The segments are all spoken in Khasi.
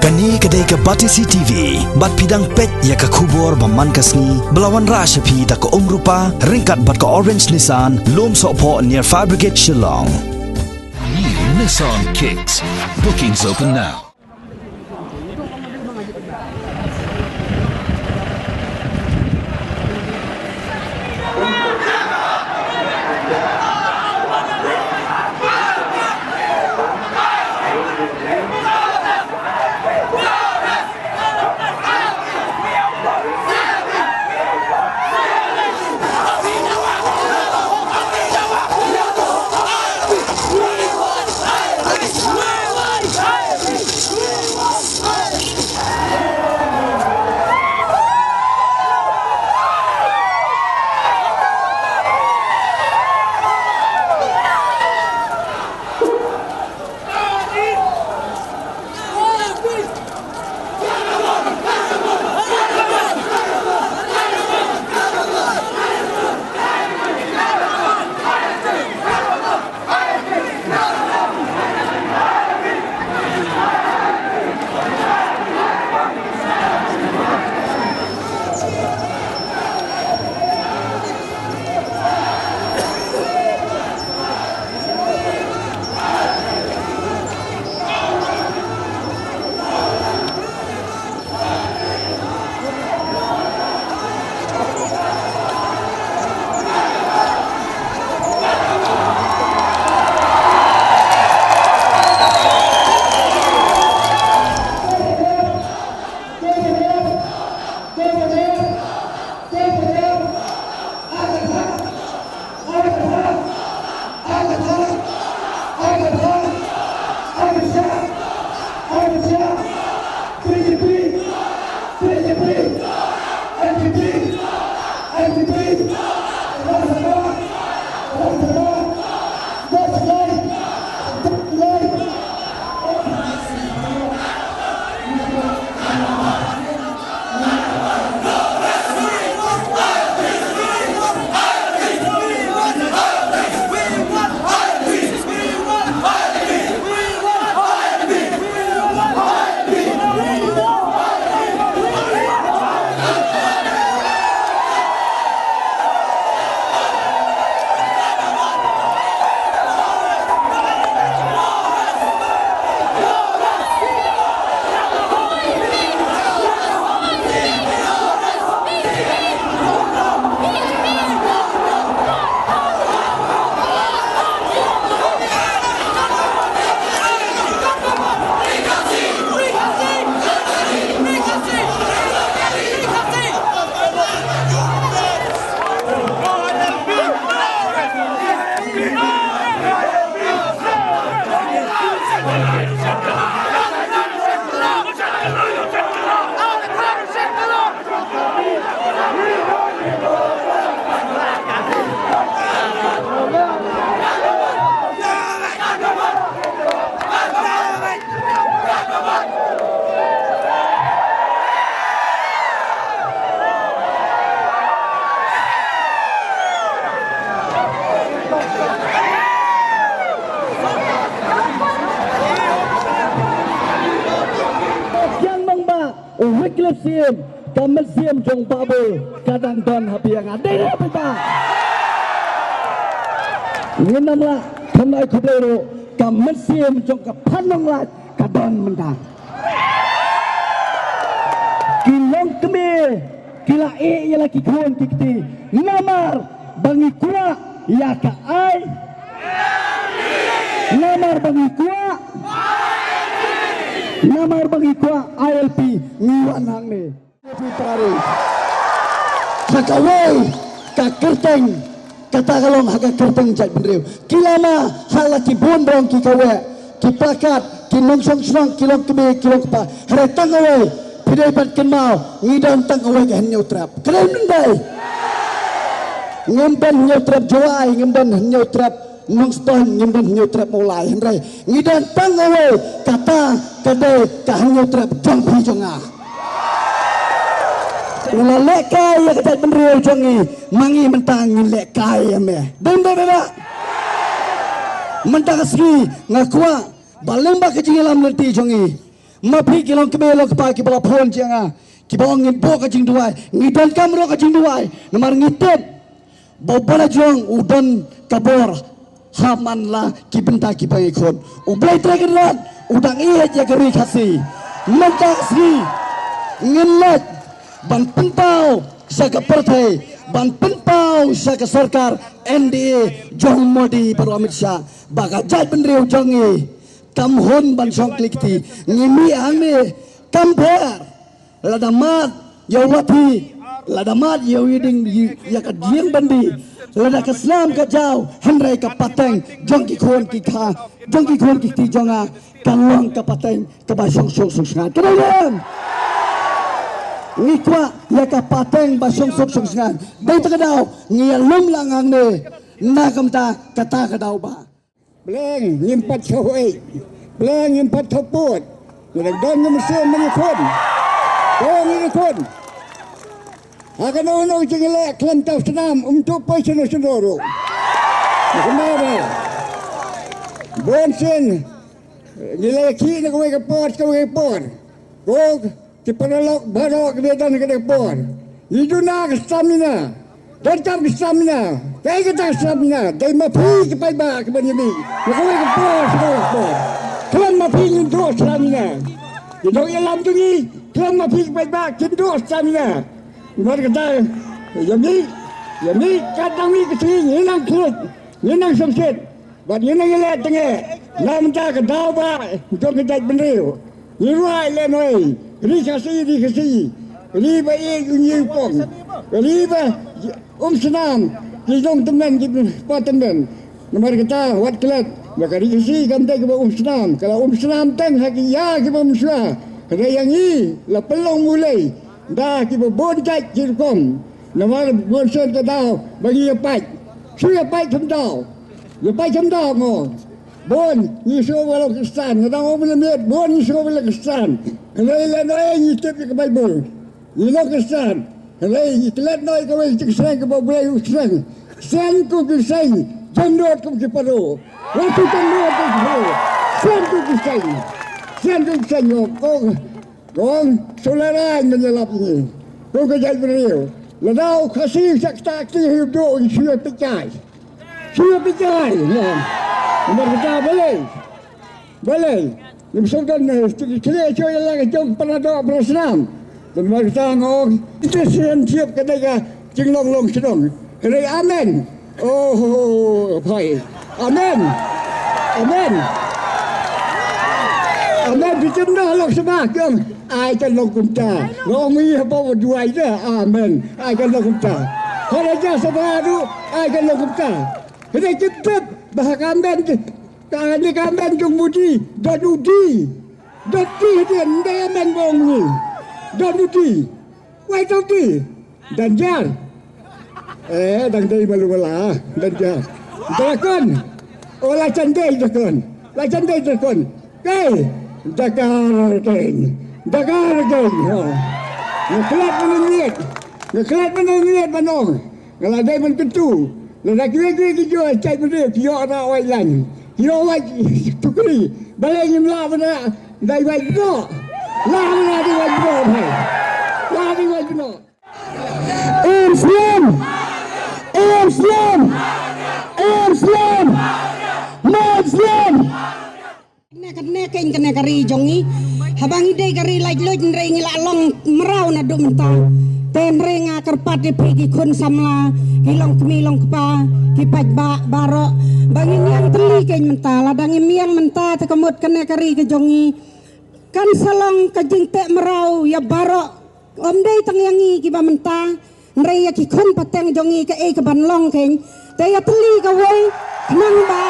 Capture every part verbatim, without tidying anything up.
Kane ka dei ka Batesi T V, bad phi dang peit ïa ka khubor ba man ka sngi, ba la wanrah sha phi da ka Umrupa, ryngkat bad ka Orange Nissan, Lumsohphoh near Fire Brigade, Shillong. New Nissan Kicks. Bookings open now. Kiang nongbah u Wycliffe Syiem, ka mynsiem jong Bah Bull ka dang don ha biang. Dei ne em? Ngin ym lah ban ai khublei ruh, ka mynsiem jong ka Phan Nonglait ka don mynta. Ki longkmie ki la ïeh ïa la ki khun ki kti namar ba ngi kwah ïa ka ai, namar ba ngi kwah, namar ba ngi kwah I L P. Ngi wan hangne. Ha kawei ka kyrteng, kata ka long ha ka kyrteng jaitbynriew. Ki la mad ha la ki bun rong ki kawei, ki plakat, ki nongshong shnong, ki longkmie, ki longkpa. Hynrei tang kawei, phi dei ban kynmaw, ngi don tang kawei ka Hynñiewtrep. Kren myndai. Ngim don Hynñiewtrep Jowai, ngim don Hynñiewtrep Nongstoiñ, ngim don Hynñiewtrep Mawlai. Hynrei ngi don tang kawei, kata ka dei ka Hynñiewtrep jong phi jong nga. U la lehkai ïa ka jaitbynriew jong ngi, ma ngi mynta ngin lehkai ïa me. Dei ne em? Mynta ka sngi nga kwah ba lyngba ka jingïalam lynti jong ngi, Ma phi ki long kmie long kpa kiba la phone jong nga, kiba ong ngin buh ka jingduwai, ngi donkam ruh ka jingduwai, namar ngi tip ba u Bah Lajong u don ka bor ha man la ki bynta kiba ngi khun. U Blei Trai Kynrad u dang ïeit ïa ka ri Khasi. Mynta ka sngi ngin leit ban pynpaw sha ka pyrthei, ban pynpaw sha ka sorkar N D A jong Modi bad u Amit Shah ba ka jaitbynriew jong ngi kam hun ban shong kli kti. Ngi mih hangne kam pher. Lada mad ïa u lathi, lada mad ïa u ïading, ïa ka dieng bandi, lada ka snam ka jaw, hynrei ka pateng jong ki khun ki kha, jong ki khun ki kti jong nga, ka long ka pateng kaba shong suk suk sngewbha. Ka dei ne em? Ngi kwah ïa ka pateng ba shong suk suk sngewbha. Dei ta ka daw ngi ïalum lang hangne. Na kumta kata ka daw ba Bleng ngim pat khaw ei. Bleng ngim pat khaw put. Ngi dang don ngim sien mani khun. Dang ngi khun. Ha kano kano jing le khlem taw snam um tu poi sino sino ru. Kumne ba. Bon sien. Ngi le ki na kawei ka por, kawei ka por. Ko Ki paralok baroh kiba don ha kane ka por, ngi duna ka stamina. Donkam ka stamina. Kaei kata ka stamina? Dei ma phi ki paidbah kiban ïa mih na kawei ka por sha kawei ka por. Khlem ma phi ngin duh stamina. Ki dok ïalam tu ngi. Khlem ma phi ki paidbah kin duh stamina. Namar kata ïa mih, ïa mih, kat nang mih ka sngi ngin nang khluit, ngin nang sngewsih. Bad ngin nang ïaleh tyngeh na bynta ka daw ba jong ka jaitbynriew. Ngi ruh ai lehnohei, ri Khasi, ri Khasi, ri ba ïeit u ñiewpong, ri ba um snam ki nongtymmen ki patymmen. Namar kata wat klet ba ka ri Khasi kam dei kaba um snam, ka la um snam tang ha ki ïa kiba mynshuwa. Hynrei ïa ngi la pynlong mulei da kiba bun jait ki rukom. Namar bun sien ka daw ba ngi ïa pait, shu ïa pait kham daw. Ïa pait kham daw mo. Bun ngi shu ba long Khristan, nga dang ong ba la miet, bun ngi shu ba long Khristan. Hynrei lehnohei ngi tip ïa ka Baibl. Ngi long Khristan. Hynrei ngi klet noh ïa kawei ka jingseng kaba U Blei u seng. Seng kum ki seng, jingmut kum ki paro. Wat shu jingmut kum ki paro. Seng kum ki seng. Seng kum ki seng. Ong, ong, shu lehrain ban ïalap ïa ngi. Kum ka jaitbynriew. Lada u Khasi u shah ktah kti ha u duh, ngi shu ïa peit kai. Shu ïa peit kai. Namar kata balei. Balei. Ngim sngewdon, eh, ki khlieh shuh ïa la ka jong para doh para snam. Namar kata nga ong, ita sien thiap ka dei ka jinglong long shnong. Hynrei amen. Oh, phai. Amen. Amen. Amen. Phi tip na lok sbah ki ong, ai kan long kumta. Nga ong ïa ba duwai da. Amen. Ai kan long kumta. Hynrei ja sbah ruh, ai kan long kumta. Hynrei kim tip ba ha ka amen Kane ka amen jong Modi, don uti. Don uti hadien, dei amen bong ni. Don uti. Wai don uti. Danjar. Eh, dang dei malu mala, danjar. Drakon. Oh, la chan dei drakon. La chan dei drakon. Kai. Dakar dei. Dakar dei. Ha. Ngeklat mana niat. Ngeklat mana niat manong. Nga la dei ban kyntu. Lada kiwei kiwei ki jong ka jaitbynriew ki ïoh ra wai lain, ki ïoh wai tukri. Balei ngim lah ban da wai bnok? Lah ban da wai bnok, hai. Lah ban da wai bnok. Im slem! Im slem! Im slem! Im slem! Kane, kane, kane, kane ka ri jong ngi. Haba ngi dei ka ri laitluid hynrei ngi la long mraw naduh mynta. Te hynrei nga kyrpad ïa phi ki khun samla, ki long kmie long kpa, ki paidbah baroh, ba ngin ïeng tylli kein mynta. Lada ngim ïeng mynta te ka mut kane ka ri ka jong ngi kan sa long ka jingteh mraw ïa baroh. Ym dei tang ïa ngi kiba mynta, hynrei ïa ki khun pateng jong ngi kaei kaban long kein. Te ïa tylli kawei khnang ba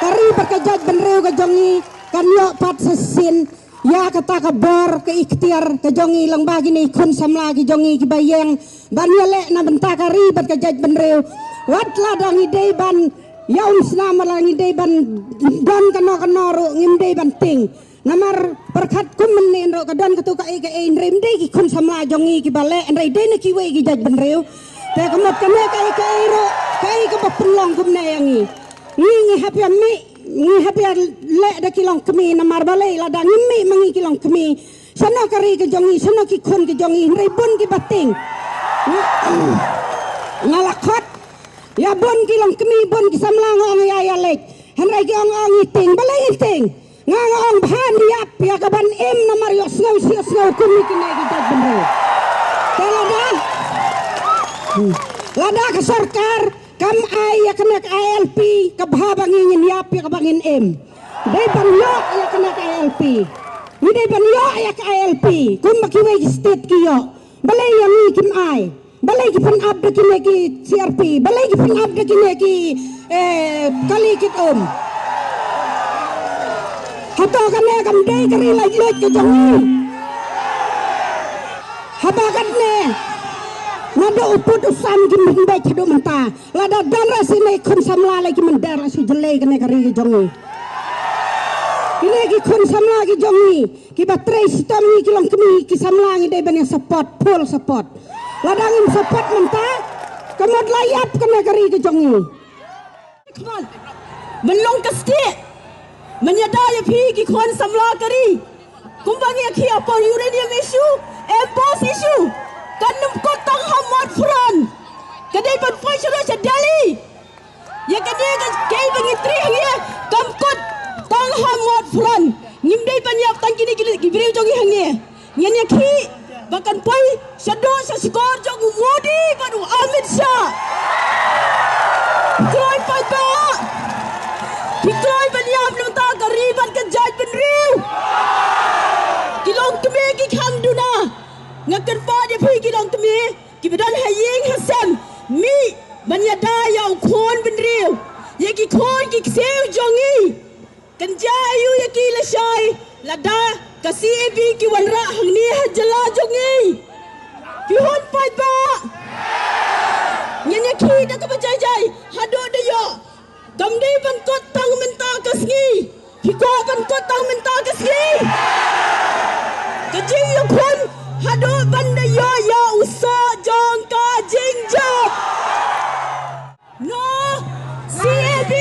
ka ri bad ka jaitbynriew ka jong ngi kan ïoh pat sa shisien ïa kata ka bor ka iktiar ka jong ngi lyngba kine ki khun samla ki jong ngi kiba ïeng ban ïaleh na bynta ka ri bad ka jaitbynriew. Wat lada ngi dei ban ïa um snam, wat la ngi dei ban don kano kano ruh ngim dei ban tieng. Namar pyrkhat kum mynne ruh ka don katto kaei kaei, hynrei ym dei ki khun samla jong ngi kiba leh, hynrei dei na kiwei ki jaitbynriew. Te ka mut kane kaei kaei ruh kaei kaba pynlong kumne ïa ngi. Ngi ngi hap ïa mih Ngi hap ïa leh da ki longkmie namar balei lada ngim mih ma ngi ki longkmie, shano ka ri ka jong ngi, shano ki khun ka jong ngi, hynrei bun ki ba tieng. Nga la khot ïa bun ki longkmie, bun ki samla nga ong ïa ïa leit. Hynrei ki ong ong ngi tieng, balei ngi tieng? Nga nga ong bha ngi ïap ïa ka ban im namar ïoh sngew shi ïoh sngew kum ïa kine ki jaitbynriew. Te lada, hmm, lada ka sorkar kam ai ïa kane ka I L P, ka bha ba ngi ngin ïap ïa ka ba ngin im. Dei ban ïoh ïa kane ka I L P. Ngi dei ban ïoh ïa ka I L P kumba kiwei ki state ki ïoh. Balei ïa ngi kim ai? Balei ki pynap da kine ki C R P? Balei ki pynap da kine ki, eh, kali kit um? Hato kane kam dei ka ri laitluid ka jong ngi? Haba katne naduh u pud u sam kim pynbeit haduh mynta. Lada don ra sine khun samla lei ki mynder la shu jyllei kane ka ri ka jong ngi. Kine ki khun samla ki jong ngi. Kiba trei shitom ngi ki longkmie ki samla ngi dei ban ïa support, full support. Lada ngim support mynta, ka mut la ïap kane ka ri ka jong ngi. Khmat, ban long ka stieh, ban ïada ïa phi ki khun samla ka ri. Kumba ngi ïa khie por uranium issue, MPOS issue, kan ym kut tang ha Motphran. Ka dei ban poi sha sha Delhi. Ïa kane ka kei ba ngi trei hangne kam kut tang ha Motphran. Ngim dei ban ïap tang kine ki, ki briew jong ngi hangne. Ngin ïa khie ba kan poi shaduh sha shkor jong u Modi bad u Amit Shah. Phi kloi paidbah, phi kloi ban ïap na ka bynta ka ri bad ka jaitbynriew. Ki longkmie ki khang duna, nga kyrpad ïa phi ki longkmie kiba don ha ïing ha sem, mih ban ïada ïa u khun bynriew, ïa ki khun ki ksiew jong ngi. Kan jia aïu ïa ki lashai lada ka C A B ki wanrah hangne ha jylla jong ngi? Phi hun paidbah, ngin ïa khie da kaba jai jai haduh da ïoh. Kam dei ban kut tang mynta ka sngi. Phi kwah ban kut tang mynta ka sngi? Ka jingïakhun haduh ban da ïoh ïa u soh jong ka jingjop. No C A B.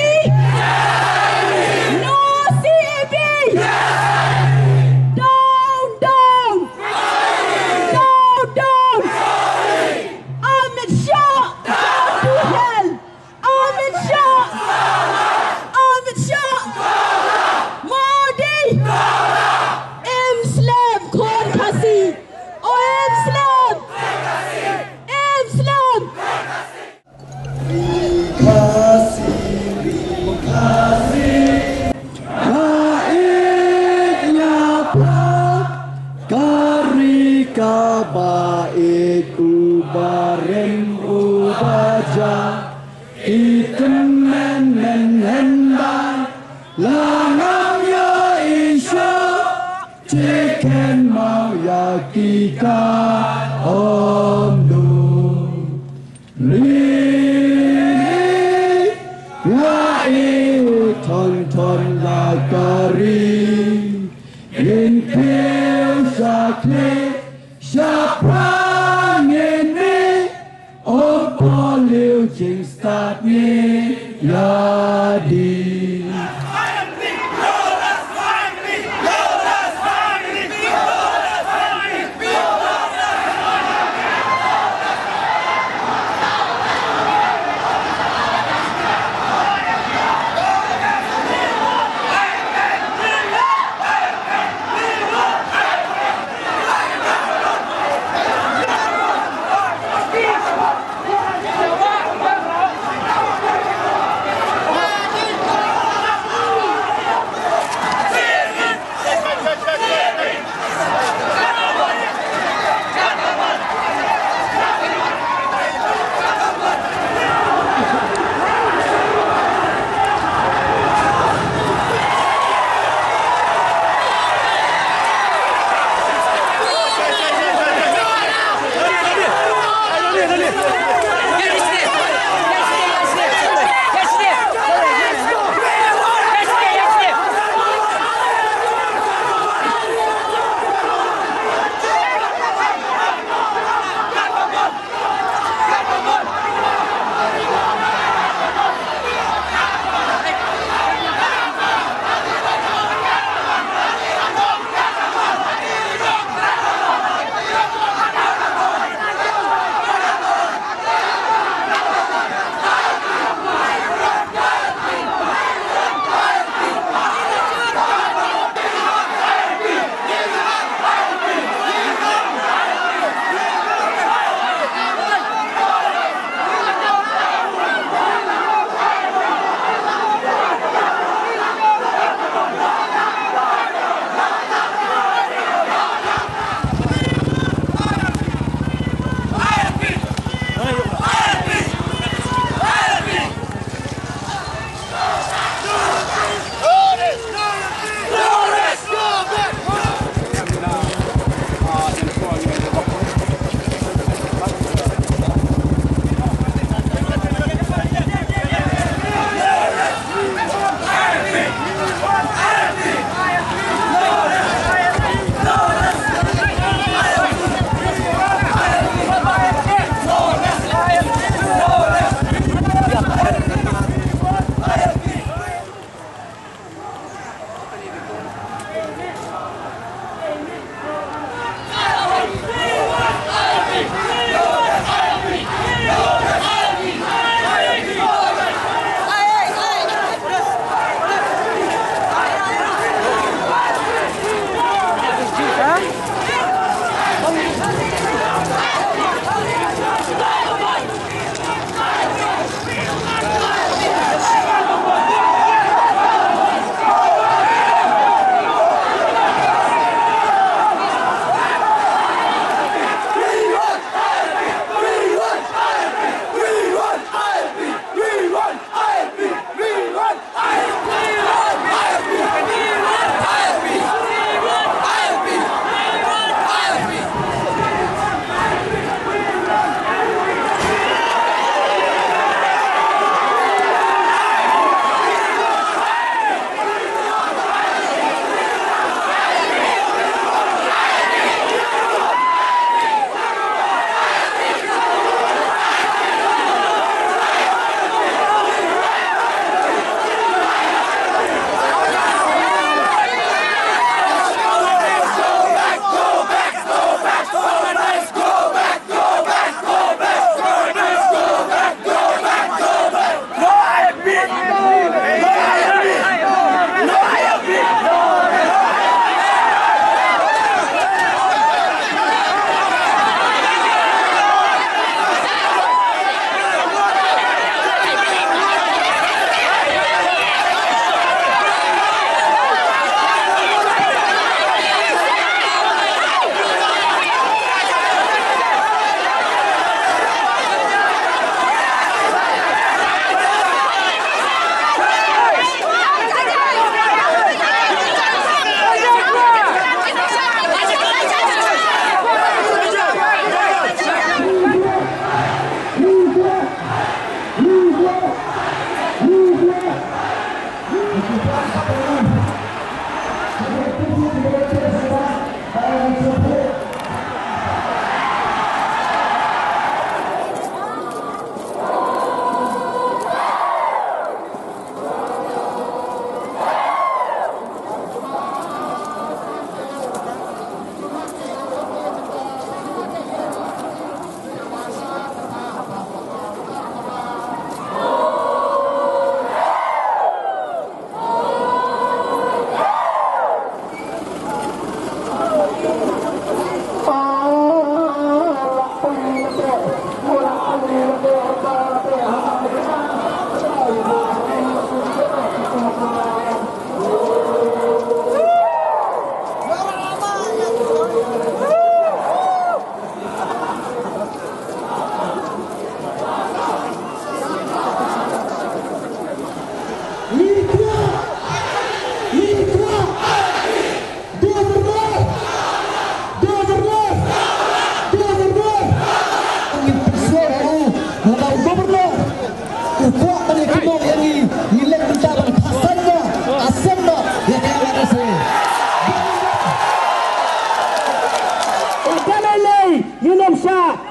No C A B. Down, down. Down, down. Amit Shah, down to hell. Amit Shah! Amit Shah! Modi! Im slem khun Khasi! O im slem! Im slem! Ka ri kaba ïeit, uba rem uba ja. Ki tymmen men hen ba la ngam ïohi shuh, te kynmaw ma ïa ki ka ong du. Ri ïa i thon thon la ka ri, ngin kiew sha khlieh sha phrang ngin mih. Ym poi liu jingstad ngi ïa di.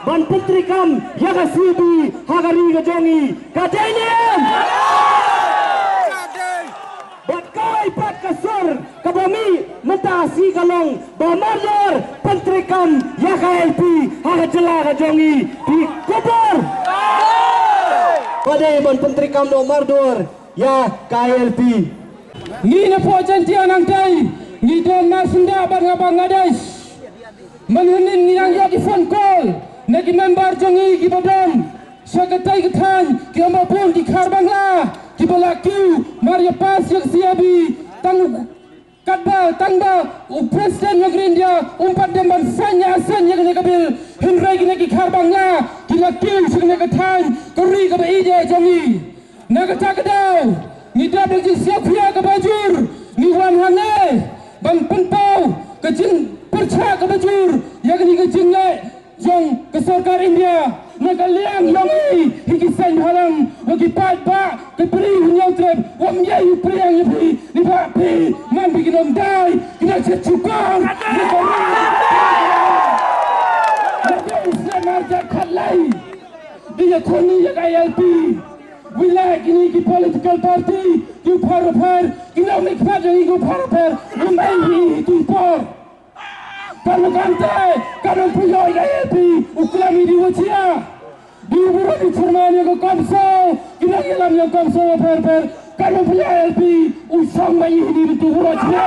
ban pyntreikam ïa ka C A B ha ka ri ka jong i, ka dei ne em? Bad kawei pat ka sur kaba mih mynta shi ka long ba mardor pyntreikam ïa ka I L P ha ka jylla ka jong i, phi khublei. Ba dei ban pyntreikam noh mardor ïa ka I L P. Ngi na pdeng jong ngi nangtai ngi don mar syndah bad nga Bangladesh. Mynhynnin ngi nang ïoh ki phone call na ki member jong ngi kiba don sha katei ka thaiñ, ki ong ba bun ki Khar Bangla kiba la kiew mar ïa pass ïa ka C A B, tang katba tang ba u president jong ka India um pat dem ban sign ïa, sign ïa kane ka bill, hynrei kine ki Khar Bangla ki la kiew sha kane ka thaiñ, ka ri kaba ïeit jong ngi. Na kata ka daw ngi dap da ka jingsngewkhia kaba jur, ngi wan hangne ban pynpaw ka jingpyrshah kaba jur ïa kane ka jingleh jong ka sorkar India. Na ka liang jong ngi hi ki seng bhalang, wa ki paidbah ka Bri Hynñiewtrep, wa ym ïai pyrshang ïa phi, neibhah phi man phi ki nongdai, ki nongshit shukor ïa ka ri. Na ka islam arja khatlai. Di ïakhun ïa ka I L P. Wi la kine ki political party ki u pharapher, ki nongmihkhmat jong ngi ki u pharapher, ym ei hi tu por. Kan ym, kan te kan ym pynïoh ïa ka I L P u klam ïa di wa jia. Di u burom di chairman ïa ka CoMSO, ki nongïalam ïa ka CoMSO wa pharapher, kan ym pynïoh ïa ka I L P u shong ma ïa di tu burom jia.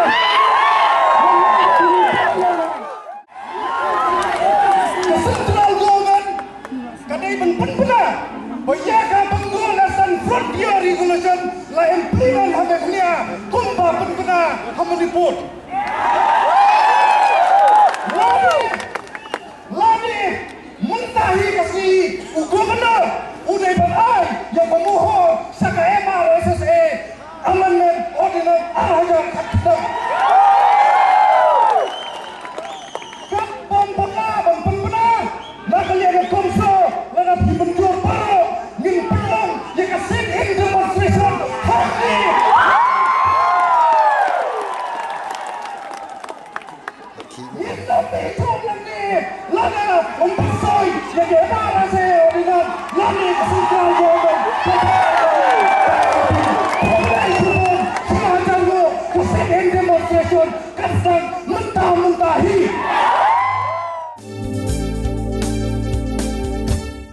Ka central government ka dei ban pynbna ba ïa ka Bengal Assam Frontier Regulation la implement ha Meghalaya kumba pynbna ha Manipur. Lane, lane mynta hi ka sngi u governor u dei ban ai ïa ka mohor sha ka M R S S A Amendment Ordinance ar hajar khatphra. Kat ban pynbna, ban pynbna na ka liang ka CoMSO, lada phi mynjur baroh ngin pynlong ïa ka sit-in demonstration hangne. Ngin ym ithuh lane lada ym pynshoi ïa ka